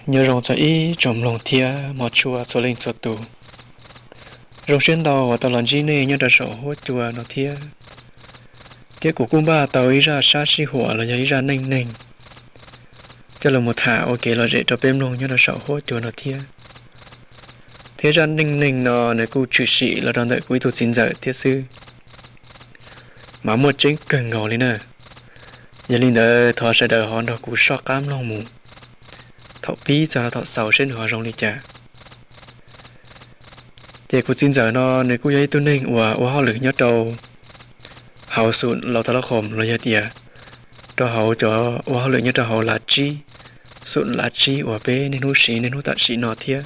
Nyob zoo txog ib tsoom mloog thiab hmov tshua txhua leej txhua tus. Zoo siab ntau uas tau los ntsib nej nyob rau saum huab cua no thiab. Thiab kuv kuj npaj tau ib zaj sab sij huam los yog ib zaj neej neeg coj los mus tham ua kev lom zem rau peb mloog nyob rau saum huab cua no thiab. Thiab zaj neej neeg no nws kuj tshwm sim los rau ntawm kuv ib tug txiv ntxawm thiab xwb, mas muaj tseeb kawg nkaus li na. Yog li ntawd thov sawv daws ho nrog kuv soj qab mloog mus thaum pib txog thaum xaus seb nws ho zoo li cas. Ces kuv txiv ntxawm no nws kuj yog ib tug neeg uas ua hauj lwm nyob rau hauv xum laus tas laj khoom los yog tias rau hauv cov ua hauj lwm nyob rau hauv lav tsib, xum lav tsib uas peb niaj hnub siv niaj hnub tam sim no thiab.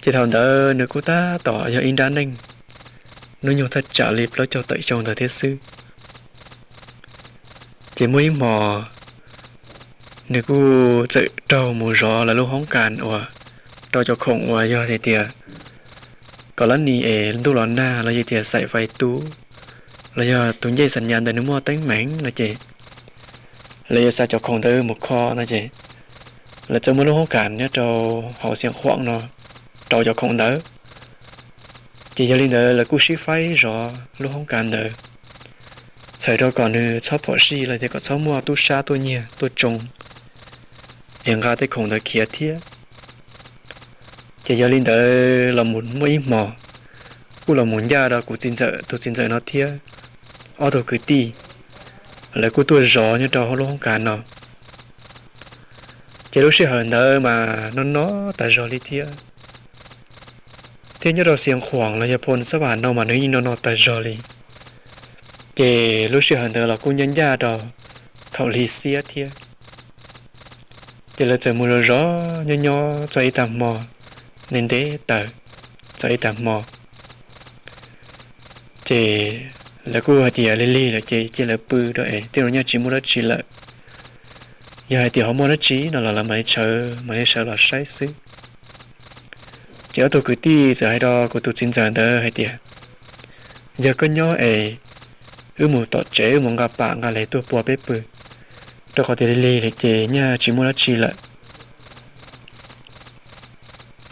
Ces thaum ntawd nws kuj tab tom yog ib nrab neej, hnub nyoog thaj tsam li plaub caug tawm xyoo ntawd thiab xwb. Ces muaj ib hmos nws kuj txawm raug mus zov lawv lub hoob kas uas rau cov khoom uas yog hais tias kom lab nis es ntuj los nag los yog tias xaim fais tu, los yog tus ncej xas nyas ntawd nws muaj teeb meem no ces lawv yuav xa cov khoom ntawd mus kho no ces lawv txawm muaj lub hoob kas nyob rau hauv Xiav Khuam no rau cov khoom ntawd. Ces yog li ntawd lawv kuj sib faib zov lub hoob kas ntawd, txhawm rau kom nws txhob phom sij los tias kom txhob muaj tub sab tuaj nyiag tuaj tsoo es nqa tej khoom ntawd khiav thiab. Ces yog li ntawd los mus muaj ib hmos kuj los mus ncaj rau kuv txiv ntxawm tus txiv ntxawm no thiab ob tug kwv tij, lawv kuj tuaj zov nyob rau hauv lub hoob kas no. Ces lub sij hawm ntawd mas no no tas zog li thiab. Thiab nyob rau Xiav Khuam los yog Phu Xab Vam no mas nws yeej no no tas zog li. Ces lub sij hawm ntawd los kuj ncaj ncaj rau thaum hli xiab thiab. Ces lawv txawm mus zov zov nyob nyob txog ib tag hmo, ntev ntev taws txog ib tag hmo, ces lawv kuj hais tias lig lig lawm ces cia lawv pw rau es tej zaum nyaj tsis muaj dab tsi lawm. Yog hais tias ho muaj dab tsi no los lawv mam li sawv, mam li sawv los saib xwb. Ces ob tug kwv tij txawm hais rau kuv tus txiv ntxawm ntawd hais tias, yog koj nyob es wb mus tom tsev wb mus nqa pam nqa les tuaj pua peb pw, rau qhov tias lig lig lawm ces nyaj tsis muaj dab tsi lawm.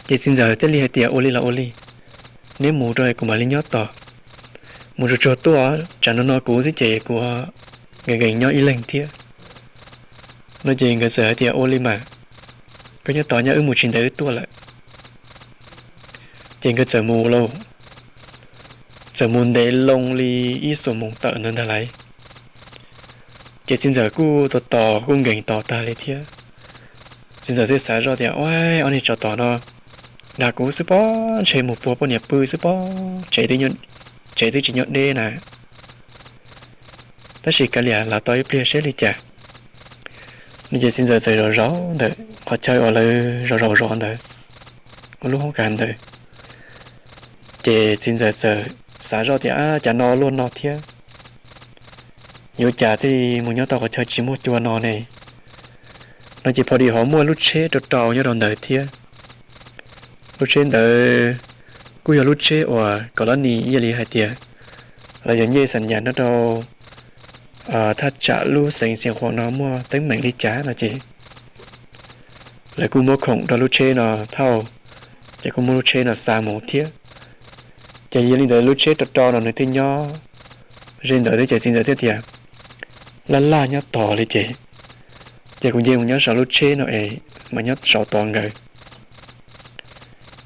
Ces txiv ntxawm thiaj li hais tias ua li los ua li, neb mus rau es kuv mam li nyob tos. Mus tsuag tsuag tuaj, tsam no no kuv xwb ces kuv nkees nkees nyob ib leeg thiab. No ces nkawd txawm hais tias ua li mas, koj nyob tos nyob wb mus tsis ntev wb tuaj lawm. Ces nkawd txawm mus lauj, txawm mus ntev loo li ib xuab moos tawm ntawd ntag lauj. Ces txiv ntxawm kuj tos tos kuj nkees tos tag li thiab. Txiv ntxawm thiaj xav zoj tias, ua, ob niag tsov tom no dag kuv xwb pob, ntshe mus pua poj niam pw xwb pob, tsev twb tsis nyob deb na. Tab sis kav liam los tos ib pliag seb li cas. No ces txiv ntxawm txawm zaum zaum ntawm qhov chaw uas lawv zaum zaum zov ntawd, ua lub hoob kas ntawd. Ces txiv ntxawm txawm xav zoj tias, cas no luaj no thiab, yuav cas thiaj mus nyob tau qhov chaw tsis muaj cua no ne? No ces pho di ho muaj lub tsheb rau rau nyob rau ntawd thiab. Lub tsheb ntawd kuj yog lub tsheb uas kom lab nis ib yam li hais tias los yog ncej xas nyas nyob rau thaj tsam lub xeev Xiav Khuam no muaj teeb meem li cas no ces lawv kuj muab khoom rau lub tsheb no thauj, ces kuj muab lub tsheb no xa mus thiab. Ces yog li ntawd lub tsheb rau rau no nws thiaj nyob ze ntawd thiab ces txiv ntxawm thiaj tias, laj laj nyob tod li ces, ces kuv nce mus nyob saum lub tsheb no es mas nyob saum tod nkaus.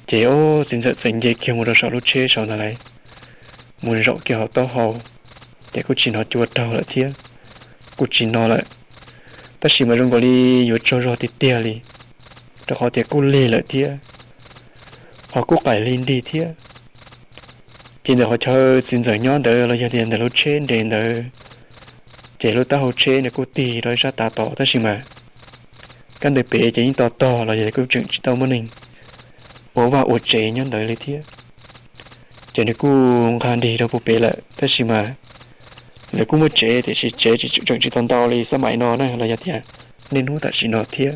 Ces txiv ntxawm txawm nce kiag mus rau saum lub tsheb saud ntag lauj, mus zaum kiag hauv taub hau, ces kuj tsis hnov cua raug lawm thiab, kuj tsis no lawm. Tab sis mas zoo nkaus li yuav tsaug zog tiag tiag li, rau qhov tias kuj lig lawm thiab, ho kuj qaim lig nrig thiab. Ces ntawm qhov chaw txiv ntxawm nyob ntawd los yog tias ntawm lub tsheb nres ntawd, ces lub taub hau tsheb nws kuj tig rau ib sab tav tod tab sis mas kab ntawd pem ces yeej to tog los yog kuj tseem tsis tau muaj neeg ua vaj ua tsev nyob ntawd li thiab. Ces nws kuj nqa nrig rau puag pem lawm tab sis mas lawv kuj muaj tsev tiam sis tsev tseem tsis tau ntau li xab maim no na los yog tias niaj hnub tam sim no thiab.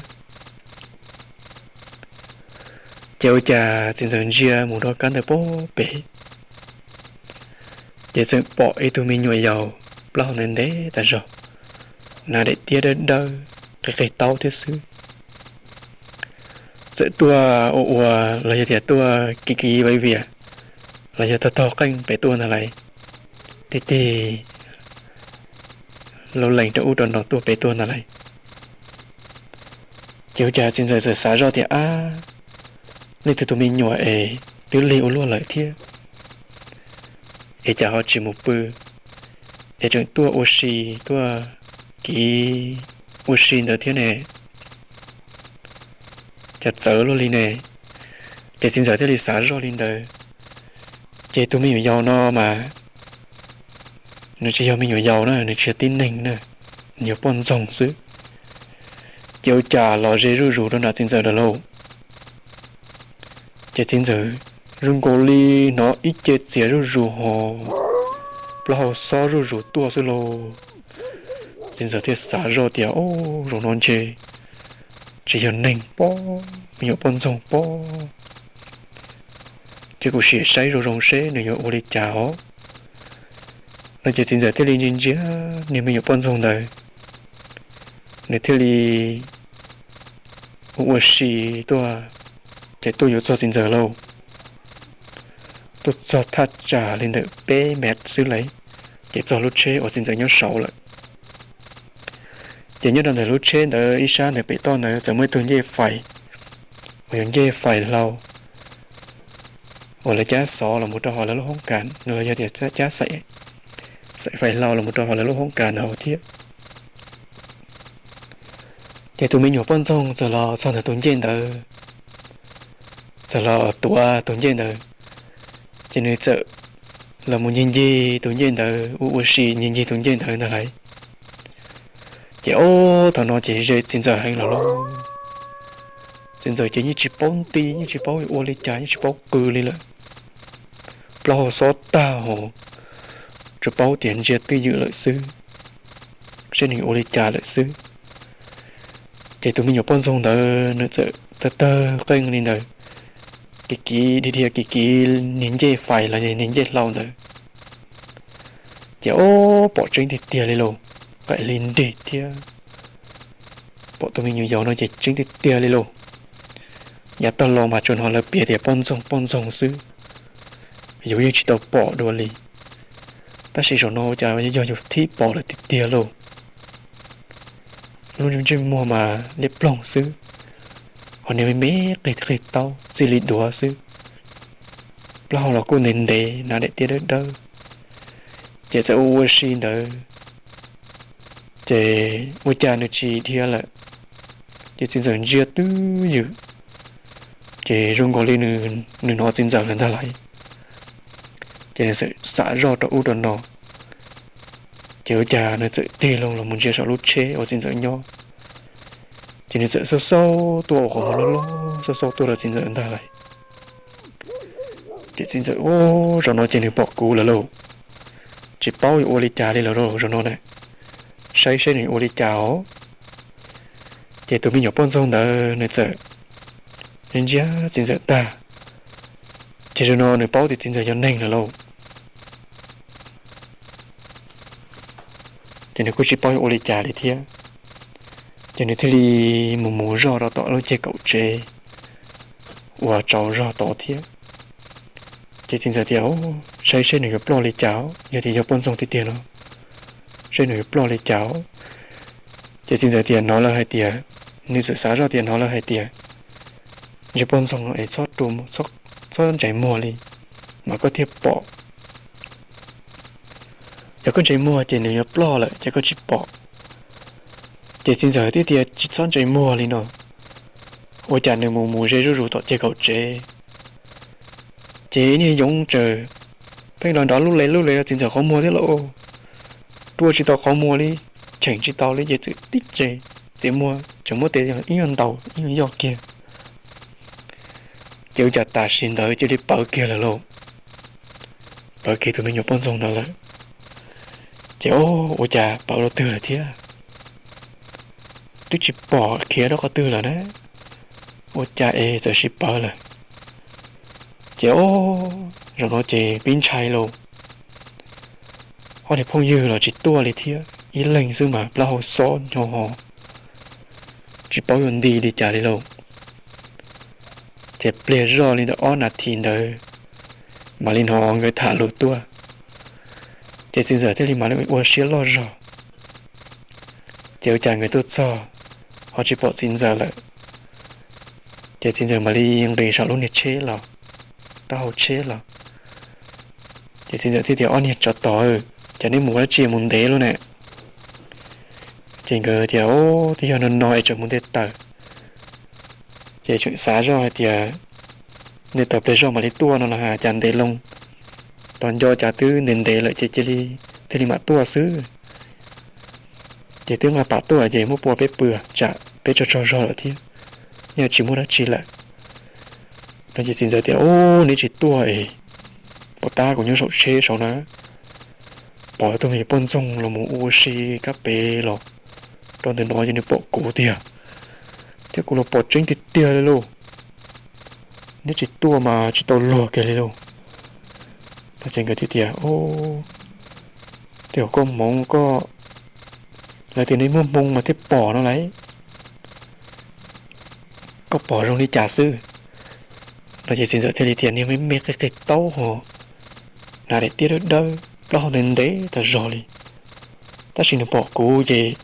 Ces ua cas txiv ntxawm ntsia mus rau kab ntawd puag pem, ces txawm pom ib tug me nyuam yaus plaub hau ntev ntev tas zog, hnav daim tiab dawb dawb, qig qig taub thiab xwb. txawm tuaj ua ua los yog tias tuaj kiv kiv viav vias los yog tog tog qeej pem tuaj ntag lauj, tig tig lub lees rau ub rau no tuaj pem tuaj ntag lauj. Ces ua cas txiv ntxawm txawm xav zoj tias, ab, leej twg tus me nyuam es twb lig ua luaj lawm thiab, es cas ho tsis mus pw, es tseem tuaj ua si, tuaj kiv ua si ntawd thiab ne? Cas txawv luaj li ne? Ces txiv ntxawm thiaj li xav zoj li ntawd. Ces tus me nyuam yaus no mas nws tsis yog me nyuam yaus na, nws tsis yog tib neeg na, nws yog poj ntxoog xwb. Ces ua cas los ze zuj zus rau nram txiv ntxawm lawm lauj. Ces txiv ntxawm zoo nkaus li hnov ib ce txias zuj zus ho plaub hau xob zuj zus tuaj xwb lauj. Txiv ntxawm thiaj xav zoj tias, o, zaum no ntshe tsis yog neeg pob, me nyuam poj ntxoog pob. Ces kuv sim saib zoo zoo seb nws yuav ua li cas os. No ces txiv ntxawm thiaj li ntsia ntsia niag me nyuam poj ntxoog ntawd, nws thiaj li ua ua si tuaj, ces tuaj yuav txog txiv ntxawm lauj. Tuaj txog thaj tsam li ntawm peb mev xwb lauj, ces txog lub tsheb uas txiv ntxawm nyob saud lawm. Ces nyob rau ntawm lub tsheb ntawd ib sab ntawd pem toj ntawd txawm muaj ib tug ncej fais uas yog ncej fais hlau uas lawv cab xov los mus rau hauv lawv lub hoob kas, los yog tias cab xaim fais hlau los mus rau hauv lawv lub hoob kas hauv thiab. Ces tus me nyuam poj ntxoog txawm los txog ntawm tus ncej ntawd, txawm los tuav tus ncej ntawd, ces nws txawm los mus ncig ncig tus ncej ntawd, ua ua si ncig ncig tus ncej ntawd ntag lauj. Ces ob thaum no ces ze txiv ntxawm heev los lauj. Txiv ntxawm ces yeej tsis paub nti, yeej tsis paub ua li cas, yeej tsis paub qw li lawm. Plaub hau xob tag hos, tsuas paub tias ntsia twj ywm lawm xwb, seb nws ua li cas lawm xwb. Ces tus me nyuam poj ntxoog ntawd nws txawm tawg tawg qeej li ntawd, kiv kiv dhia dhia kiv kiv niag ncej fais los niag ncej hlau ntawd. Ces ob pom tseeb tiag tiag li lauj, qaim hli nrig thiab. Pom tus me nyuam yaus no ces tseeb tiag tiag li lauj. Yav tag los mas tsuas hnov lawv piav tias poj ntxoog poj ntxoog xwb, yus yeej tsis tau pom dua li. Tab sis zaum no ua cas yog yus thib pom lawm tiag tiag lauj. Lub ntsej muag mas liab ploog xwb, ho niag me me qig qig taub txij li duav xwb. Plaub hau los kuj ntev ntev, hnav daim tiab dawb dawb. Ces txawm ua ua si ntawd, ces ua cas nws tsis dhia lawm. Ces txiv ntxawm ntsia twj ywm, ces zoo nkaus li nws hnov txiv ntxawm lawm ntag lauj. Ces nws txawm xam zoj rau ub rau no, ces ua cas nws txawm tig loo los mus ntsia saum lub tsheb uas txiv ntxawm nyob. Ces nws txawm xauj xauj tuaj ua qhov muag loj loj, xauj xauj tuaj rau txiv ntxawm ntag lauj. Ces txiv ntxawm, ub, zaum no ces nws pom kuv lawm lauj, tsis paub yuav ua li cas li lawm lauj zaum no na, saib seb nws yuav ua li cas os. Ces tus me nyuam poj ntxoog ntawd nws txawm ntsia txiv ntxawm tag, ces zaum no nws paub tias txiv ntxawm yog neeg lawm lauj. Ces nws kuj tsis paub yuav ua li cas li thiab, ces nws thiaj li mus mus zog rau tom lub ceg kaum tsev uas tsaus zog tod thiab. Ces txiv ntxawm tias, saib seb nws yuav ploj li cas, yog tias yog poj ntxoog tiag tiag no, saib nws yuav ploj li cas. Ces txiv ntxawm tias hnov lawv hais tias, nws txawm xav zoj tias hnov lawv hais tias ntsia poj ntxoog no es txhob ntsees muag li, mas koj thiaj pom. Yog koj ntsees muag ces nws yuav ploj lawm ces koj tsis pom. Ces txiv ntxawm thiaj tias tsis txhob ntsees muag li no, ua cas nws mus mus ze zuj zus tom ceg kaum tsev, ces niag yoov tsawm pheej los nrov lub le lub le rau txiv ntxawm qhov muag thiab lauj. Rua tsis tau qhov muag li, cheem tsis tau li ces txawm tib tse, txiav muag tseem muab tes ib nyuag ntaus ib nyuag yoj kiag. Ces ua cas tam sim ntawd cia li pawv kiag lawm lauj. Pawv kiag tus me nyuam poj ntxoog ntawd lawm. Ces ua cas pawv rau twg lawm thiab, twb tsis pom khiav rau qhov twg lawm na, ua cas es txawm sib pawv lawm. Ces zaum no ces pib ntshai lauj. Ob niag phooj ywg los tsis tuaj li thiab, ib leeg xwb mas plaub hau xob nyo ho, tsis paub yuav nti li cas li lauj. Ces pliag zoj li ntawm ob nas this ntawd mam li hnov nkawd tham lus tuaj. Ces txiv ntxawm thiaj li mam li ua siab loj zog. Ces ua cas nkawd tuaj txog ho tsis pom txiv ntxawm lawm. Ces txiv ntxawm mam li nqis saum lub niag tsheb los, taub hau tsheb los. Ces txiv ntxawm thiaj tias, Ob niag tsov tom, cas neb mus ua dab tsi mus ntev luaj ne? Ces nkawd tias, Ub, twb yog no no es tseem mus nte taws. Ces tseem xav zoj hais tias, Nte taws pliag zoj mam li tuaj no los cas ntev loo, tos nco cas twb ntev ntev lawm ces cia li, thiaj li mam tuaj xwb. Ces twb nqa pam tuaj ces muab pua peb pw, tsam peb tsaug tsaug zog lawm thiab, nyaj tsis muaj dab tsi lawm. No ces txiv ntxawm tias, Ub, neb tsis tuaj es pom tab kuv nyob saum tsheb saud na, pom tus me poj ntxoog los mus ua si kab pem los rau ntawm no ces nws pom kuv tiag, thiab kuv los pom tseeb tiag tiag li lauj. Neb tsis tuaj mas tsis tau luag kiag li lauj. No ces nkawd thiaj tias, Ub, tej zaum koj hmoov koj, lawv tias neb muaj hmoo mas thiaj pom no lauj, koj pom zoo li cas xwb? No ces txiv ntxawm thiaj li tias, Niag me me qig qig taub hau, hnav daim tiab dawb dawb, plaub hau ntev ntev tas zog li. Tab sis nws pom kuv ces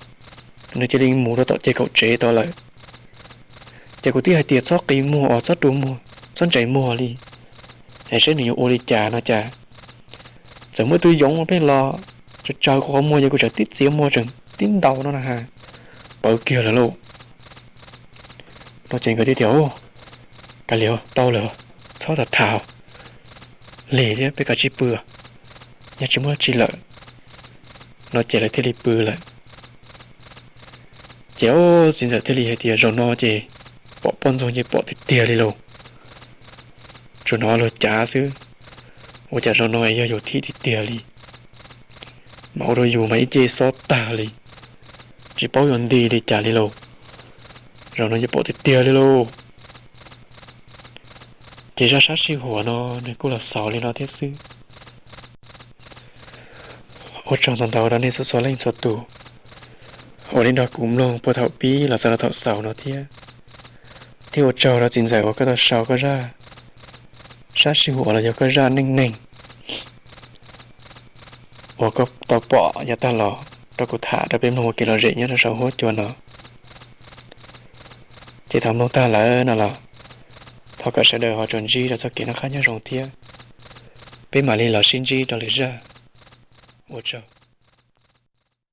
nws cia li mus rau tom ces kaum tsev tod lawm. Ces kuv twb hais tias txhob qi muag os, txhob rua muag, txhob ntsais muag li, es saib nws yuav ua li cas no cas. Txawm muaj tus yoov pheej los tsaws tsaws kuv qhov muag ces kuv tseem tib txiav muag tseem tib ntaus no na ha, pawv kiag lawm lauj. No ces nkawd thiaj tias, Ub, kav liam, tau lawm, txhob tham tham, lig thiab, peb kav tsij pw, nyaj tsis muaj dab tsi lawm. No ces lawv thiaj li pw lawm. Ces txiv ntxawm thiaj li hais tias, Zaum no ces pom poj ntxoog ces pom tiag tiag li lauj, tsuas hnov luag cav xwb, ua cas zaum no yog yus thib tiag tiag li, mas ua rau yus mas ib ce xob tag li, tsis paub yuav nti li cas li lauj. Zaum no ces pom tiag tiag li lauj. Ces zaj sab sij huam no nws kuj los xaus li no thiab xwb. Ua tsaug ntau ntau rau nej txhua txhua leej txhua tus uas nej nrog kuv mloog puag thaum pib los txog rau thaum xaus no thiab. Thiab ua tsaug rau txiv ntxawm uas koj tau sau koj zaj sab sij huam los yog koj zaj neej neeg uas koj tau pom yav tag los rau kuv tham rau peb mloog ua kev lom zem nyob rau saum huab cua no. Ces thaum mloog tag lawm no los thov kom sawv daws ho tsuas ntsib rau txoj kev noj qab nyob zoo thiab. Peb mam li los sib ntsib rau lwm zaj. Ua tsaug.